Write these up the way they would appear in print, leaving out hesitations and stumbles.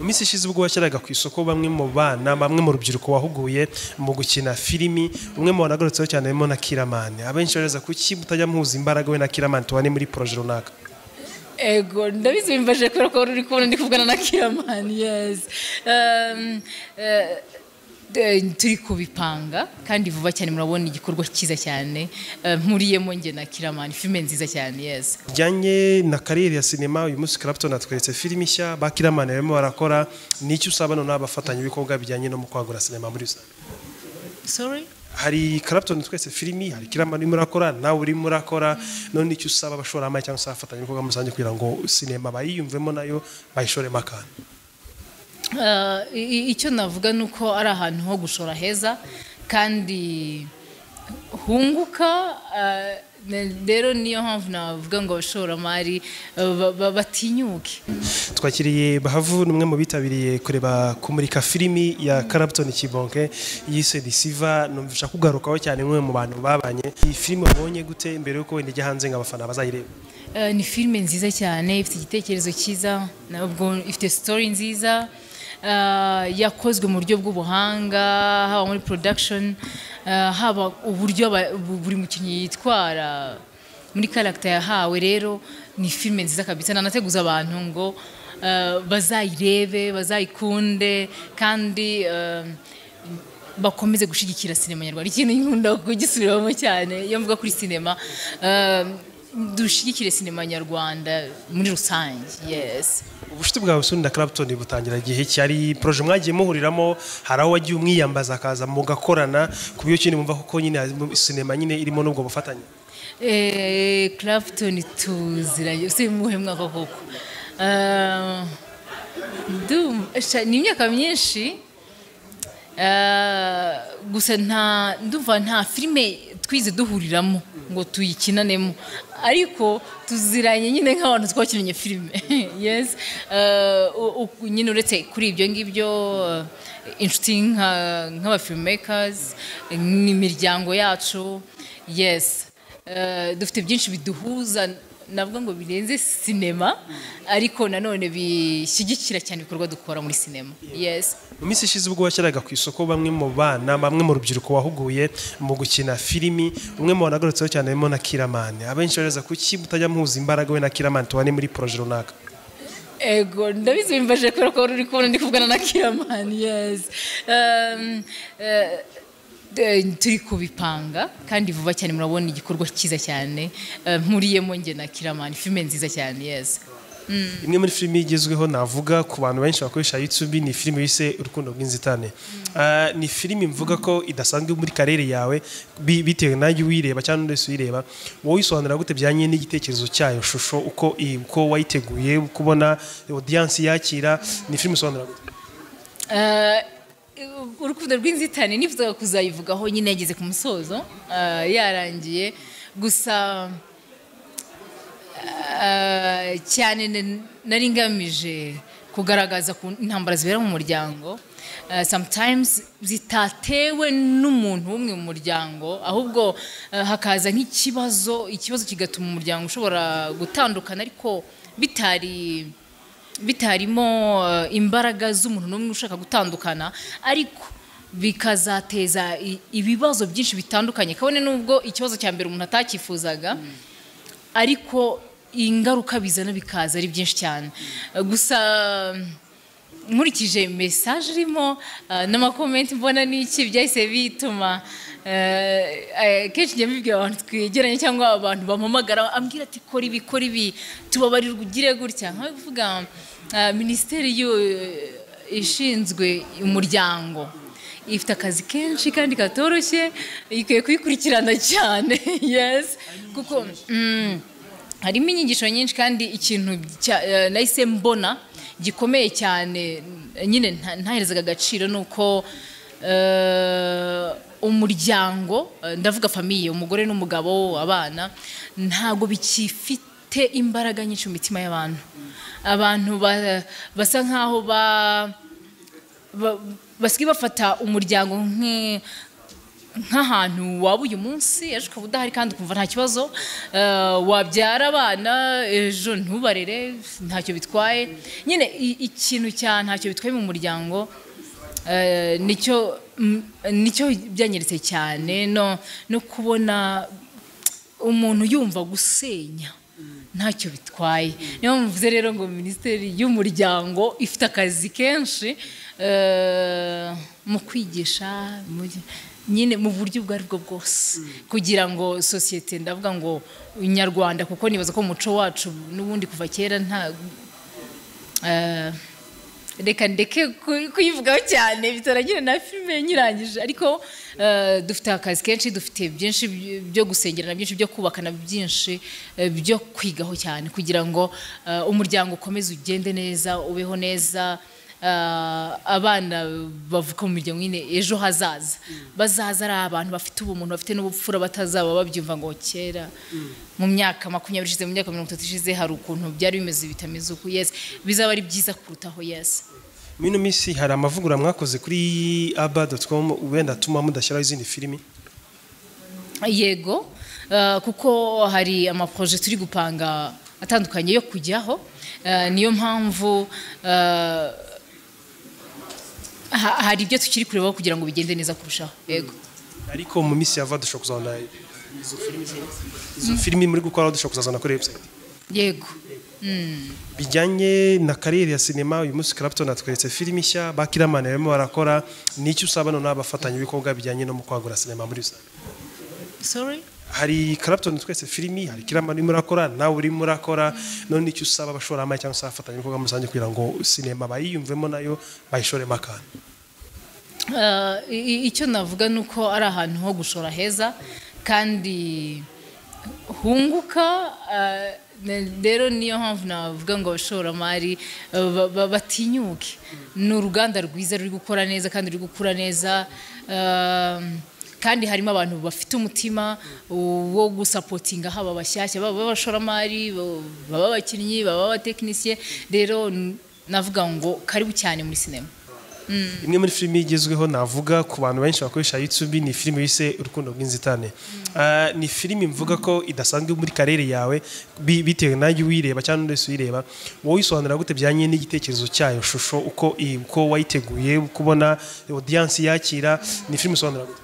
Mu minsi ishize ubwo washyiraga ku isoko bamwe mu bana, bamwe mu rubyiruko wahuguye mu gukina filimi, umwe mu banagarutseho cyane harimo na Kiramani. Abenshi baribaza kuki mutajya muhuza imbaraga we na Kiramani tubane muri projet runaka. Ego, ndabizi, bimbaje kubera ko wari uri kubona ndi kuvugana na Kiramani. Yes. Turi kubipanga kandi vuba cyane murabona igikorwa cyiza cyane mpuriyemo njye na Kiramani, filime nziza cyane, yes. Bijyanye na carrière ya sinema, uyu munsi Clapton atweretse filimi nshya, ba Kiramani barimo barakora. Ni icyo usaba noneho abafatanyabikorwa bijyanye no mu kwagura sinema muri rusange? Sorry? Hari Clapton twese filimi, hari Kiramani urimo urakora, nawe urimo urakora. None icyo usaba abashoramari cyangwa se abafatanyabikorwa muri rusange kugira ngo sinema bayiyumvemo nayo bayishoremo akantu? Icyo navuga ni uko ari ahantu ho gushora heza kandi hunguka. Rero niyo mpamvu navuga ngo abashoramari batinyuke. Twakiriye Bahavu, ni umwe mu bitabiriye kureba kumurika filimi ya Clapton Kibonke yise Deceiver. Numvisha kugarukaho cyane nk'umwe mu bantu babanye. Iyi filimi wabonye gute mbere yuko wenda ijya hanze ngo abafana bazayirebe? Ni filime nziza cyane, ifite igitekerezo cyiza, nabwo ifite story nziza, yakozwe mu buryo bw'ubuhanga, haba muri production, haba uburyo buri mukinnyi yitwara muri character yahawe. Rero ni filime nziza kabisa, nanateguza abantu ngo bazayirebe, bazayikunde kandi bakomeze gushyigikira sinema nyarwanda. Ikintu nkunda kugisubiramo cyane iyo mvuga kuri sinema, dushyigikire sinema nyarwanda muri rusange, yes. Ubucuti bwawe Suni na Clapton butangira igihe cyari projet mwagiye muhuriramo? Hari aho wagiye umwiyambaza akaza mugakorana ku buryo kindi mumva koko nyine sinema nyine irimo n'ubwo bufatanye? Clapton tuziranye si muhe mwaka koko? Ni imyaka myinshi. Gusa nta ndumva nta filime twize duhuriramo ngo tuyikinanemo, ariko tuziranye nyine nk'abantu twakinanye filime, yes. Nyine uretse kuri ibyo ngibyo, inshuti nk'aba filmmakers n'imiryango yacu, yes. Dufite byinshi biduhuza, navuga ngo birenze sinema, ariko nanone bishyigikira cyane ibikorwa dukora muri sinema, yes. Mu minsi ishize ubwo washyiraga ku isoko bamwe mu bana, bamwe mu rubyiruko wahuguye mu gukina filimi, umwe mu banagarutseho cyane harimo na Kiramani. Abenshi baribaza kuki mutajya muhuza imbaraga we na Kiramani tubane muri projet runaka. Ego, ndabizi, bimbaje kubera ko wari uri kubona ndi kuvugana na Kiramani. Yes. Turi kubipanga kandi vuba cyane murabona igikorwa cyiza cyane mpuriyemo njye na Kiramani, filime nziza cyane, yes. Imwe muri filimi igezweho navuga ku bantu benshi bakoresha YouTube ni filimi yise Urukundo rw'Inzitane. Ni filimi mvuga ko idasanzwe muri carrière yawe, bitewe nanjye uyireba cyangwa undi wese uyireba. Wowe uyisobanura gute bijyanye n'igitekerezo cyayo, shusho uko wayiteguye, uko ubona audience yakira? Ni filimi usobanura gute? Urukundo rw'Inzitane nifuzaga kuzayivugaho nyine yageze ku musozo, yarangiye. Gusa cyane nari ngamije kugaragaza ku intambara zibera mu muryango, sometimes zitatewe n'umuntu umwe mu muryango, ahubwo hakaza nk'ikibazo, ikibazo kigatuma umuryango ushobora gutandukana, ariko bitarimo imbaraga z'umuntu n'umwe ushaka gutandukana, ariko bikazateza ibibazo byinshi bitandukanye, kabone n'ubwo ikibazo cya mbere umuntu atakifuzaga, ariko ingaruka bizana bikaza ari byinshi cyane. Gusa nkurikije message irimo n'ama comments mbona n'iki, byahise bituma kenshi njya mbibwira abantu twegeranye cyangwa abantu bampamagara, ambwira ati: "Kora ibi, kora ibi, tubabarirwa, ugire gutya." Nka kuvuga minisiteri ishinzwe umuryango ifite akazi kenshi kandi katoroshye, ikwiye kuyikurikirana cyane, yes, kuko harimo inyigisho nyinshi. Kandi ikintu nahise mbona gikomeye cyane nyine ntaherezaga agaciro ni uko umuryango, ndavuga famille, umugore n'umugabo, abana, ntabwo bikifite imbaraga nyinshi mu mitima y'abantu. Abantu basa nkaho basigaye bafata umuryango nk'ahantu waba uyu munsi, ejo ukaba udahari kandi ukumva nta kibazo. Wabyara abana ejo ntubarere, ntacyo bitwaye. Nyine ikintu cya ntacyo bitwaye mu muryango, nicyo byanyeretse cyane, no kubona umuntu yumva gusenya ntacyo bitwaye. Niyo mvuze rero ngo Minisiteri y'Umuryango ifite akazi kenshi mu kwigisha nyine mu buryo ubwo aribwo bwose, kugira ngo sosiyete, ndavuga ngo nyarwanda, kuko nibaza ko umuco wacu n'ubundi kuva kera nta, reka ndeke kuyivugaho cyane bitaragira na filime nyirangije, ariko dufite akazi kenshi, dufite byinshi byo gusengerana, byinshi byo kubakana, byinshi byo kwigaho cyane, kugira ngo umuryango ukomeze ugende neza, ubeho neza, abana bavuka mu miryango nyine ejo hazaza bazaza ari abantu bafite ubumuntu, bafite n'ubupfura, batazaba babyumva ngo kera mu myaka 20 ishize, mu myaka 30 ishize hari ukuntu byari bimeze bitameze uku. Yes, bizaba ari byiza kurutaho, yes. Muri ino minsi hari amavugurura mwakoze kuri aba.com wenda atuma mudashyiraho izindi filimi? Yego, kuko hari amaprojet turi gupanga atandukanye yo kujyaho. Niyo mpamvu hari ibyo tukiri kurebaho kugira ngo bigende neza kurushaho. Yego. Ariko mu minsi ya vuba dushobora kuzabona izo filimi muri gukora, dushobora kuzazana kuri website? Yego. Bijyanye na carrière ya sinema, uyu munsi Clapton atweretse filimi nshya, ba Killaman barimo barakora. Nicyo usaba noneho abafatanyabikorwa bijyanye no mu kwagura sinema muri rusange? Sorry? Hari Clapton twese filimi, hari Killaman urimo urakora, nawe urimo urakora. None icyo usaba abashoramari cyangwa se abafatanyabikorwa muri rusange kugira ngo sinema bayiyumvemo nayo bayishoremo akantu? Icyo navuga ni uko ari ahantu ho gushora heza kandi hunguka. Rero niyo mpamvu navuga ngo abashoramari batinyuke. Ni uruganda rwiza ruri gukora neza kandi ruri gukura neza, kandi harimo abantu bafite umutima wo gusapotinga, haba abashyashya, baba abashoramari, baba abakinnyi, baba abatekinisiye. Rero navuga ngo karibu cyane muri sinema. Imwe muri filimi igezweho navuga ku bantu benshi bakoresha YouTube ni filimi bise Urukundo rw'Inzitane. Ni filimi mvuga ko idasanzwe muri carrière yawe, bitewe nayo uyireba cyangwa undi wese uyireba. Wowe uyisobanura gute bijyanye n'igitekerezo cyayo, shusho, uko wayiteguye, uko ubona audience yakira? Ni filimi usobanura gute?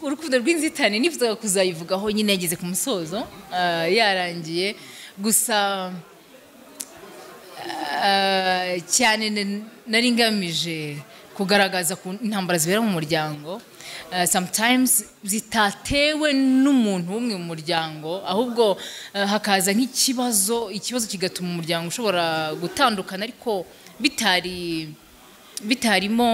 Urukundo rw'Inzitane nifuzaga kuzayivugaho nyine yageze ku musozo, yarangiye. Gusa cyane nari ngamije kugaragaza ku intambara zibera mu muryango, sometimes zitatewe n'umuntu umwe mu muryango, ahubwo hakaza nk'ikibazo, ikibazo kigatuma umuryango ushobora gutandukana, ariko bitarimo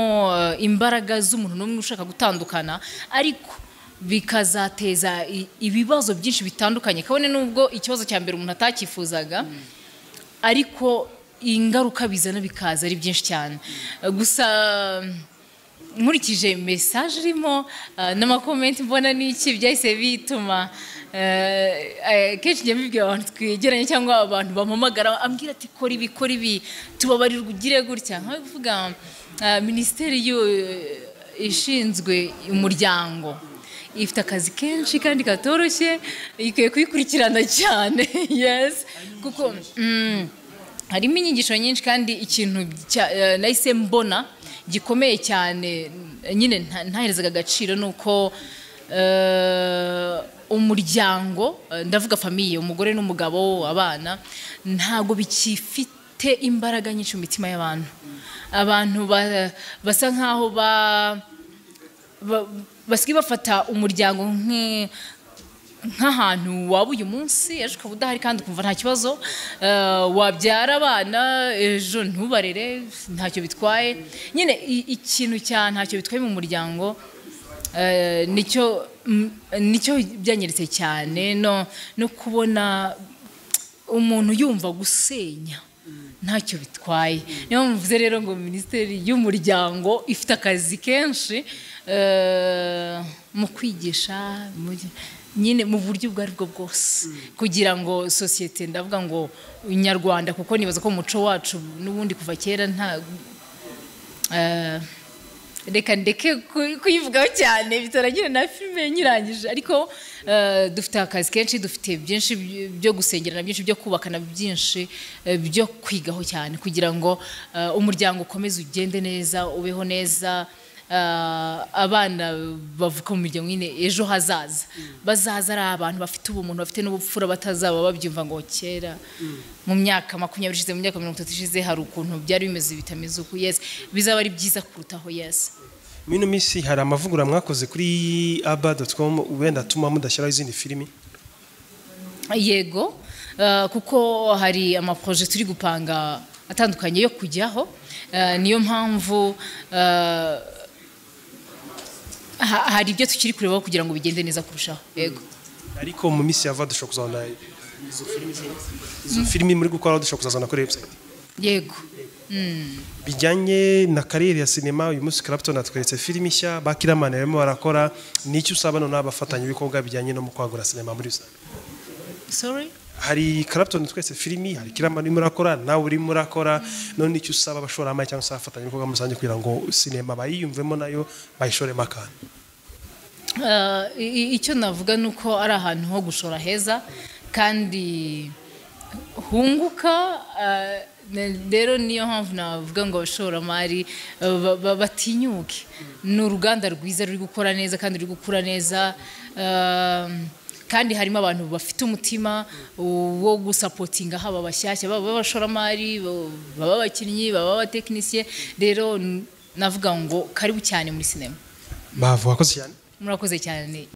imbaraga z'umuntu n'umwe ushaka gutandukana, ariko bikazateza ibibazo byinshi bitandukanye, kabone nubwo ikibazo cya mbere umuntu atakifuzaga, ariko ingaruka bizana bikaza ari byinshi cyane. Gusa nkurikije message irimo n'amakomenti mbona n'iki, byahise bituma kenshi njya mbibwira abantu twegeranye cyangwa abantu bampamagara, ambwira ati kora ibi, kora ibi, tubabarirwa, ugire gutya. Nka kuvuga minisiteri ishinzwe umuryango ifite akazi kenshi kandi katoroshye, ikwiye kuyikurikirana cyane, yes, kuko harimo inyigisho nyinshi. Kandi ikintu nahise mbona gikomeye cyane nyine ntaherezaga agaciro ni uko umuryango, ndavuga famille, umugore n'umugabo, abana, ntabwo bikifite imbaraga nyinshi mu mitima y'abantu. Abantu basa nkaho basigaye bafata umuryango nk'ahantu waba uyu munsi, ejo ukaba udahari kandi ukumva nta kibazo. Wabyara abana ejo ntubarere, ntacyo bitwaye. Nyine ikintu cya ntacyo bitwaye mu muryango, nicyo byanyeretse cyane, no kubona umuntu yumva gusenya ntacyo bitwaye. Niyo mvuze rero ngo Minisiteri y'Umuryango ifite akazi kenshi mu kwigisha nyine mu buryo ubwo aribwo bwose, kugira ngo sosiyete, ndavuga ngo nyarwanda, kuko nibaza ko umuco wacu n'ubundi kuva kera nta, Reka ndeke kuyivugaho cyane, bitaragira na filime nyirangije, ariko dufite akazi kenshi, dufite byinshi byo gusengerana, byinshi byo kubakana, byinshi byo kwigaho cyane kugira ngo umuryango ukomeze ugende neza, ubeho neza. Abana bavuka mu miryango nyine ejo hazaza bazaza ari abantu bafite ubumuntu, bafite n'ubupfura, batazaba babyumva ngo kera mu myaka 20 ishize, mu myaka 30 ishize hari ukuntu byari bimeze bitameze uku. Yes, bizaba ari byiza kurutaho, yes. Muri ino minsi hari amavugurura mwakoze kuri aba.com wenda atuma mudashyiraho izindi filimi? Yego, kuko hari amaproje turi gupanga atandukanye yo kujyaho. Niyo mpamvu hari ibyo tukiri kurebaho kugira ngo bigende neza kurushaho. Yego. Ariko mu minsi ya vuba dushobora kuzabona izo filimi muri gukora, dushobora kuzazana kuri website? Yego. Bijyanye na carrière ya sinema, uyu munsi Clapton atweretse filimi nshya, ba Killaman barimo barakora. Ni icyo usaba noneho abafatanyabikorwa bijyanye no mu kwagura sinema muri rusange? Sorry? Hari Clapton twese filimi, hari Killaman urimo urakora, nawe urimo urakora. None icyo usaba abashoramari cyangwa se abafatanyabikorwa muri rusange kugira ngo sinema bayiyumvemo nayo bayishoremo akantu? Icyo navuga ni uko ari ahantu ho gushora heza kandi hunguka. Rero niyo mpamvu navuga ngo abashoramari batinyuke. Ni uruganda rwiza ruri gukora neza kandi ruri gukura neza, kandi harimo abantu bafite umutima wo gusupportinga, haba abashyashya, baba abashoramari, baba abakinnyi, baba abatekinisiye. Rero navuga ngo karibu cyane muri sinema. Bavu, wakoze cyane. Murakoze cyane.